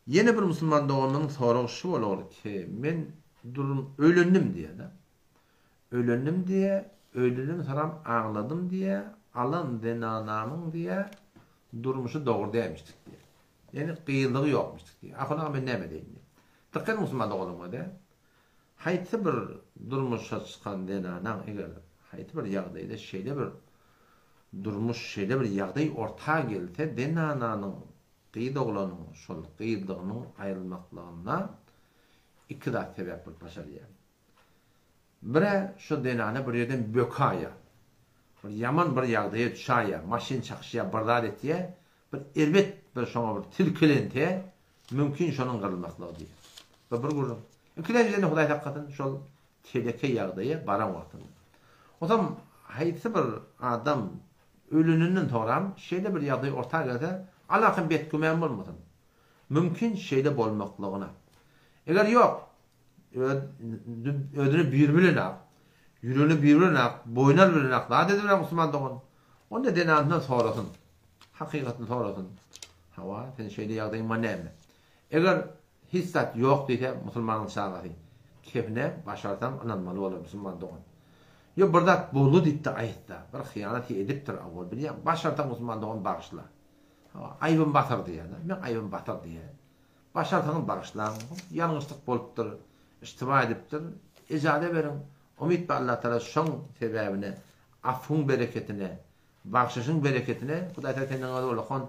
Ýene bir musulman doganymyzyň soragy şu bolar ki, men durum öýlendim diýýär-de. Öýlendim diýýär, öýlenem soram agladym diýýär, alan zenanamyň diýýär, durmuşy dogry dälmişdik diýýär. Ýagny gyzlygy ýokmuşdyk diýýär. Ahun aga men näme edeýin diýýär. Dykgat ediň musulman doganlarymyza-da. Haýsy bir durmuşa çykan zenanaň eger haýsy bir ýagdaýda şeýle bir durmuş, şeýle bir ýagdaý orta gelse, zenananyň Gyz oglanyň şol gyzlygynyň aýrylmaklygyna iki zat sebäp bolup başarýar. Birä şo zenana bir ýerden bökaýýar. Bir ýaman bir ýagdaýa düşaýýar, maşyn çakyşýar, bir zat etýär, bir erbet bir şoňa bir tilkilense, mümkin şonuň gyrylmaklygy diýýär. Bu bir gürrüň. Ikilenjiden Hudaý saklasyn şol teleke ýagdaýa baran wagtynda. Onsoň haýsy bir adam Öýlenenden soňram şeýle bir ýagdaý orta gelse, alakam betgümän bolmasyn. Mümkin şeýle bolmaklygyna. Eger ýok, öz, özüne büýrübilenak, ýüregine büýrübilenak, boýun alybilenak zat edibilenak musulman dogan, onda zenanyndan sorasyn. Hakykatyny sorasyn. Hawa, sen şeýle ýagdaýyň bar näme? Eger Hiç zat ýok diýse musulmanyň çagasy kepine başarsaň ynanmaly bolar musulman dogan. Ýo bir zat boldy diýipdi aýtda bir hyýanat edipdir awwal bilýäň başarsaň musulman dogan bagyşla. Hawa aýbym batyr diýýär meň aýbym batyr diýýär. Başarsaňyz bagyşlaň ýalňyşlyk bolupdyr iştiba edipdir ejaza beriň umyt bar Allatagala şoň sebäbine afwyň bereketine Bagşyşyň bereketine Hudaý Tagala senden gazy ullakan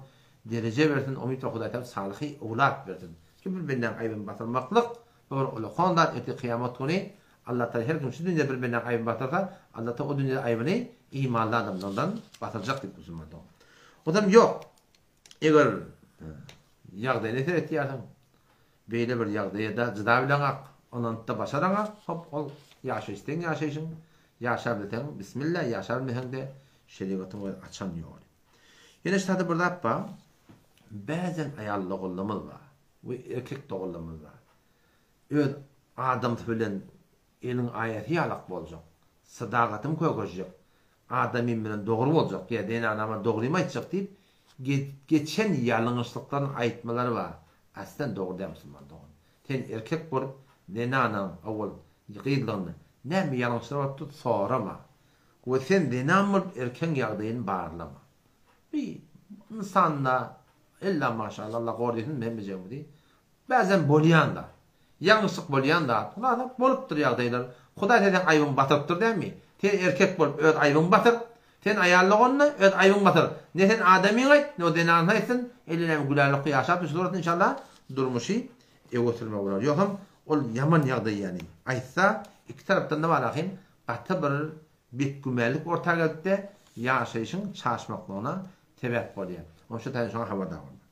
dereje bersin umyt bar Hudaý Tagala salyhy owlat bersin. Ki bir bendäň aýbyny basyrmaklyk bu bir ullakan zat ertir kyýamat güni Allah Tagala her kim şu dünýede bir bendäň aýbyny basyrsa Allah Tagala o dünýede aýbyny imanly adamlardan basyrjak diýip musulman dogan. Ozam ýok eger ýagdaýyna seretýärsiň Beýle bir ýagdaýa-da jyda bileňak, ynanyp-da başaraňak, hop, ol ýaşaýyş seň ýaşaýşyň, ýaşabilseň, bismillä, ýaşabilmeseň-de, şerigatyň öz açan ýoly. Ýöne şu taýda bir zat bar, bäzden aýal doganlarymyz bar we erkek doganlarymyz bar. Öz adamsy bilen Eliň aýasy ýalak boljak. Sadagatym kökeşjek. Adamym bilen dogry boljak ýa zenanama dogrymy aýtjak diýip, geçen ýalňyşlyklaryny aýtmalary bar. Aslen dogry däl musulman dogan. Sen erkek bolup zenanaň owal gyzlygynda näme ýalňyşlar bolupdyr sorama. We sen zenan bolup erkegiň ýagdaýyny barlama. Bi ynsanda ella maşallah Allah gorsyn hemmejegimizi. Bäzem bolýan zat. Ýalňyşlyk bolýan zat. Hulasa bolupdyr ýagdaýlar. Hudaý seň aýbyňy batyrypdyr dälmi? Sen erkek bolup öz aýbyňy batyr. Sen aýal doganda öz aýbyňy batyr. Ne sen adamyňa aýt, ne o zenanyna aýtsyn. Elli näme gülälykda ýaşap şu suratda inşallah durmuşy öňe sürmek bolar. Ýogsam ol ýaman ýagdaý ýany. Aýtsa iki tarapdan-da bar ahym gaty bir betgümenlik orta gelipde ýaşaýşyň çaşmaklygyna sebäp bolýar. Onuň üçin taýyn şoňa habardar bolmaly.